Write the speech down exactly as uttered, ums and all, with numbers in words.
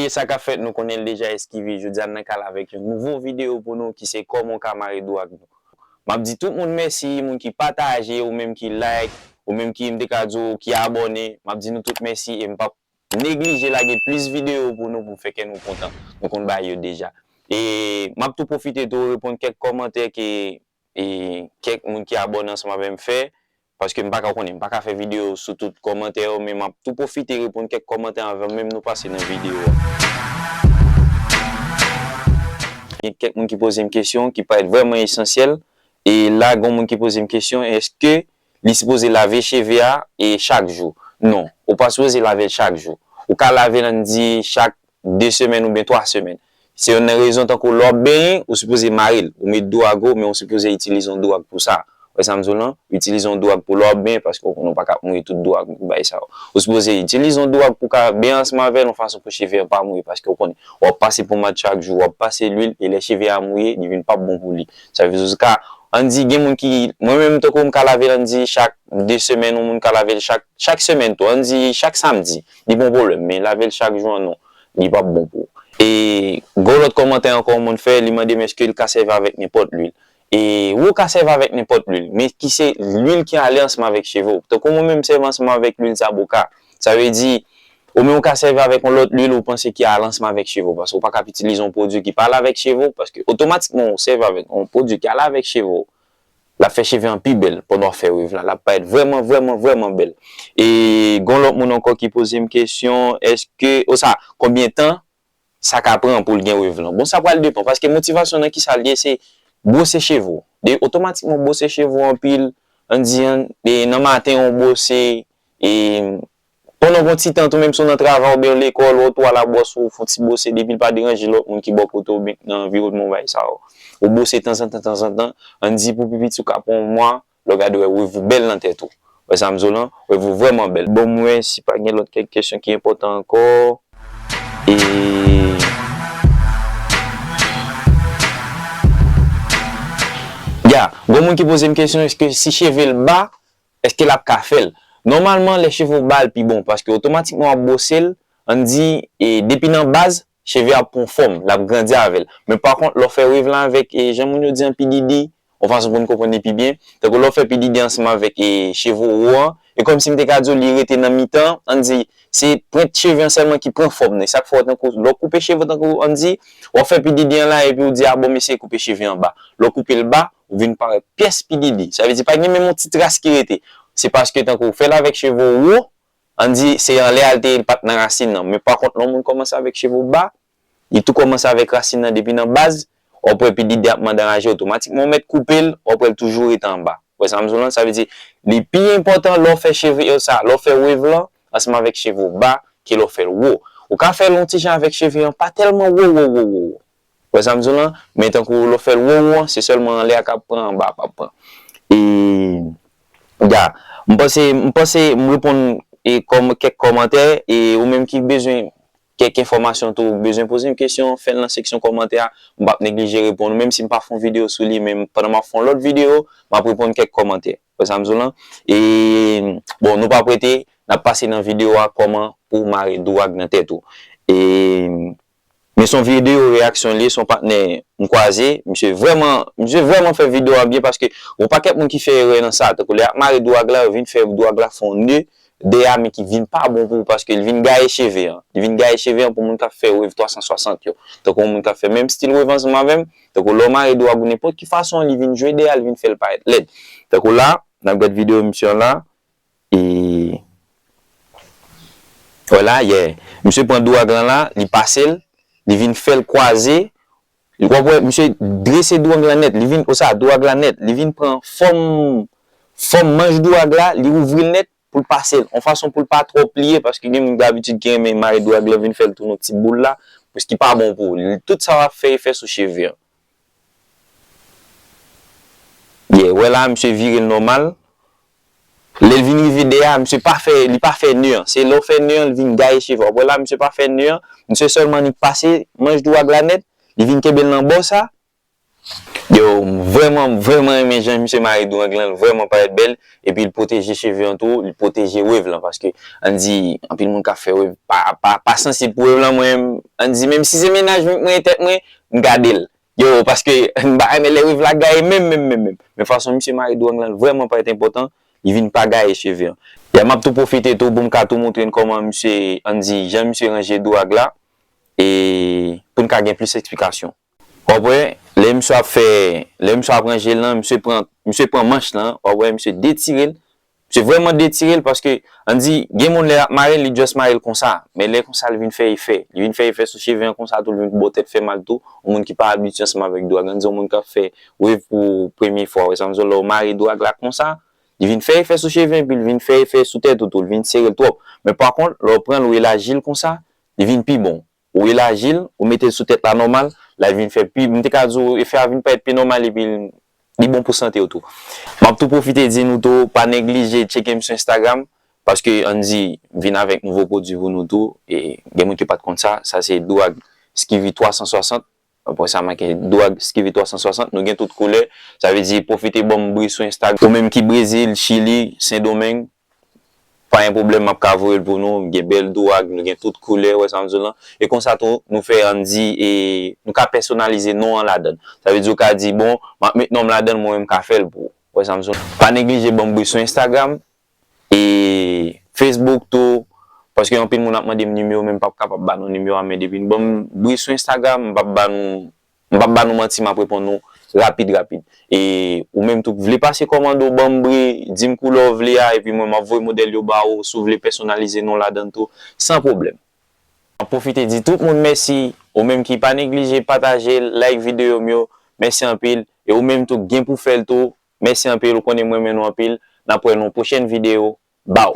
E sa k ap fèt, nou konnen l deja eskive. Jodi a, n nan kal avèk yon nouvo videyo pou nou ki se kòman w ka mare dwag nou. M ap di tout moun mèsi, moun ki pataje, ou menm ki like, ou menm ki, m te ka di w, ki abòne. M ap di nou tout mèsi e m p ap neglije lage plis videyo pou nou, pou fè kè nou kontan. Nou konn bagay yo deja. E m ap tou pwofite tou reponn kèk kòmantè ke e, kèk moun ki abòne ansanm avè m fè, paske m pa ka konnen, m pa ka fè videyo sou tout kòmantè yo, men m ap tou pwofite reponn kèk kòmantè anvan menm nou pase nan videyo a. Gen kèk moun ki poze m kesyon ki parèt vrèman esansyèl, e la, gen moun ki poze m kesyon, èske li sipoze lave cheve a e chak jou? Non, ou pa sipoze lave l chak jou. Ou ka lave l, ann di, chak de semèn oubyen twa semèn. Se youn nan rezon, tankou lè w ap benyen, ou sipoze mare l. Ou met dwag ou, men ou sipoze itilize yon dwag pou sa. Wè sa m di w lan? Itilize yon dwag pou lè w ap benyen, paske w konnen w pa ka ap mouye tout dwag ou, bagay sa yo. Ou sipoze itilize yon dwag pou w ka benyen ansanm avè l, yon fason pou cheve a pa mouye, paske w konnen, w ap pase pomad chak jou, w ap pase lwil, e lè cheve a mouye, li vin p ap bon pou li. Sa vle di, ou ka, ann di, gen moun ki, mwen menm, tankou m ka lave l, ann di, chak de semèn, yon moun ka lave l chak, chak semèn tou, ann di, chak samdi, li pa yon pwoblèm, men lave l chak jou an, non. Li p ap bon pou ou. E gen yon lòt kòmantè ankò yon moun fè, li mande m èske l ka sèvi avèk nenpòt lwil. E wi, ou ka sèvi avèk nenpòt lwil, men ki se lwil ki ale ansanm avèk cheve w. Tankou mwen menm, m sèvi ansanm avèk lwil zaboka. Sa vle di, ou menm ou ka sèvi avèk yon lòt lwil ou panse ki ale ansanm avèk cheve w, paske ou pa ka ap itilize yon pwodui ki pa ale avèk cheve w, paske otomatikman ou sèvi avèk yon pwodui ki ale avèk cheve w, l ap fè cheve an pi bèl pandan w ap fè wave lan. L ap parèt vrèman, vrèman, vrèman bèl. E gen lòt moun ankò ki poze m kesyon, èske, o sa, konbyen tan sa ka pran pou l gen wave lan? Bon, sa pral depann, paske motivasyon nan kisa l ye, se bwose cheve w. De, otomatikman w bwose cheve w anpil, ann di, ann, e nan maten w bwose, e pandan w gen yon ti tan tou, menm si w nan travay oubyen w lekòl, ou tou a labwòs ou fè yon ti bwose, depi l pa deranje lòt moun ki bò kote w oubyen ki nan anviwònman w, bagay sa yo. Ou bwose tanzantan, tanzantan, ann di pou pi piti ou ka pran yon mwa, lè w gade w wè wave ou bèl nan tèt ou. Wè sa m di w lan? Wave ou vrèman bèl. Bon, m wè si pa gen lòt kèk kesyon ki enpòtan ankò. E ya, gen moun ki poze m kesyon, èske si cheve l ba, èske l ap ka fè l? Nòmalman, lè cheve w ba, l pi bon, paske otomatikman w ap bwose l, ann di, e depi nan baz, cheve a ap pran fòm, l ap grandi avè l. Men pa kont, lè w fè wave lan avèk, e jan moun yo di an, P D D, yon fason pou n konprann li pi byen, tankou lè w fè P D D ansanm avèk, e cheve w wo an, e kòmsi m te ka di w li rete nan mitan, ann di, se pwent cheve an sèlman ki pran fòm nan. E sa k fè w tankou, lè w koupe cheve w tankou, ann di, w ap fè P D D an la, epi w di, a bon, m eseye koupe cheve an ba. Lè w koupe l ba, ou vin parèt pyès P D D. Sa vle di, pa gen menm yon ti tras ki rete. Se paske tankou w fè l avèk cheve w wo, ann di, se anlè a l te ye, l pa t nan rasin nan. Men pa kont, lè yon moun kòmanse avèk cheve w ba, li tou kòmanse avèk rasin nan depi nan baz, w ap wè P D D ap mande anraje otomatikman, ou mèt koupe l, w ap wè l toujou rete anba. Ou wè sa m di w lan? Sa vle di, li pi enpòtan lè w fè cheve yo sa, lè w fè wave lan, ansanm avèk cheve w ba, ke lè w fè l wo. Ou ka fè l yon ti jan avèk cheve an, pa tèlman wo, wo, wo, wo, wo. Ou wè sa m di w lan? Men tankou lè w fè l wo, wo, se sèlman anlè a k ap pran, anba a p ap pran. E, ya, m panse, m panse m reponn e kòm, kèk kòmantè, e ou menm ki bezwen kèk enfòmasyon tou, ou bezwen poze m kesyon, fè l nan seksyon kòmantè a, m p ap neglije reponn ou, menm si m pa fè yon videyo sou li, men pandan m ap fè yon lòt videyo, m ap reponn kèk kòmantè. Wè sa m di w lan? E, bon, nou p ap rete, n ap pase nan videyo a, kòman pou w mare dwag nan tèt ou. E, men se yon videyo reyaksyon li ye, se yon patnè m kwaze, misye vrèman, misye vrèman fè videyo a byen, paske yon pakèt moun ki fè erè nan sa, tankou lè y ap mare dwag la, yo vin fè dwag la fè yon ne dèyè a, men ki vin pa bon pou ou, paske li vin gaye cheve an. Li vin gaye cheve an pou moun k ap fè wave twa san swasant yo. Tankou yon moun k ap fè menm stil wave ansanm avè m, tankou lè w mare dwag ou nenpòt ki fason, li vin jwe dèyè a, li vin fè l parèt lèd. Tankou la, n ap gad videyo misye an la, e, vwala, yeah. Misye pran dwag lan la, li pase l, li vin fè l kwaze, w ap wè, misye drese dwag lan nèt, li vin, o sa, dwag la nèt, li vin pran fòm, fòm manch dwag la, li ouvri l nèt pou l pase l, yon fason pou l pa twò pliye, paske gen moun dabitid ki renmen mare dwag lan vin fè l tounen yon ti boul la, ki pa bon pou ou. Li, tout sa w ap fè, e fè sou cheve an. Yeah, wè la, misye vire l nòmal. Lè l vin rive dèyè a, misye pa fè, li pa fè ne an. Se lè w fè ne an, li vin gaye cheve. W ap wè la, misye pa fè ne an. Misye sèlman nik pase manch dwag la nèt. Li vin kenbe l nan bò sa. Yo, m vrèman, m vrèman renmen jan misye mare dourang lan, l vrèman parèt bèl, epi l pwoteje cheve an tou, l pwoteje wave lan, paske, ann di, anpil moun ka fè wave, pa, pa, pa sansib pou wave lan, mwen, ann di, menm si se mennaj mwen, mwen, tèt mwen, m gade l. Yo, paske, m pa renmen lè wave la gaye menm, menm, menm, menm. Men fason misye mare dourang lan, l vrèman parèt enpòtan, li vin pa gaye cheve an. Ya, m ap tou pwofite tou pou m ka tou montre n kòman misye, ann di, jan misye ranje dourang la, e pou n ka gen plis eksplikasyon. W ap wè, lè misye ap fè, lè misye ap ranje l lan, misye pran, misye pran manch lan, w ap wè, misye detire l. Misye vrèman detire l paske, ann di, gen moun lè l ap mare l, li just mare l konsa. Men lè konsa, li vin fè efè. Li vin fè efè sou cheve an konsa tou, li vin ba w tèt fè mal tou. Yon moun ki pa abitye ansanm avèk dourang, ann di, yon moun k ap fè wave pou premye fwa, w wè sa m di w, lè w mare dourang la konsa, li vin fè efè sou cheve, epi l vin fè efè sou tèt ou tou, l vin sere l twòp. Men pa kont, lè w pran l, ou elaji l konsa, li vin pi bon. Ou elaji l, ou mete l sou tèt la nòmal, la vin fè pi, m te ka di w, efè a vin parèt pi nòmal epi li bon pou sante w tou. M ap tou pwofite di nou tou, pa neglije tcheke m sou Instagram, paske ann di, vin avèk nouvo pwodui pou nou tou, e gen moun ki pa t konn sa, sa se dourang Skivi twa san swasant, apre sa make dourang Skivi twa san swasant, nou gen tout koulè, sa vle di pwofite ban m bri sou Instagram, ou menm ki Brezil, Chili, Sendomeng, pa gen pwoblèm, m ap ka voye l pou nou. M gen bèl dourang, nou gen tout koulè, w wè sa m di w lan. E konsa tou, nou fè, ann di, e nou ka pèsonalize non an ladan l. Sa vle di, w ka di, bon, m ap met non m ladan l, mwen menm m ka fè l pou ou. W wè sa m di w lan. Pa neglije ban m bri sou Instagram e Facebook tou, paske anpil moun ap mande m nimewo, men m p ap kapab ba nou nimewo a, men depi n ban m bri sou Instagram, m p ap ba nou M p ap ba nou manti, m ap reponn nou rapid, rapid. E ou menm tou k vle pase kòmande w, ban m bri, di m koulè w vle a, epi mwen, m ap voye modèl yo ba ou, si w vle pèsonalize non ladan l tou, san pwoblèm. M ap pwofite di tout moun mèsi, ou menm ki pa neglije pataje, like videyo m yo, mèsi anpil. E ou menm tou k gen pou fè l tou, mèsi anpil, ou konnen m renmen nou anpil. N ap wè nan yon pwochèn videyo. Baw!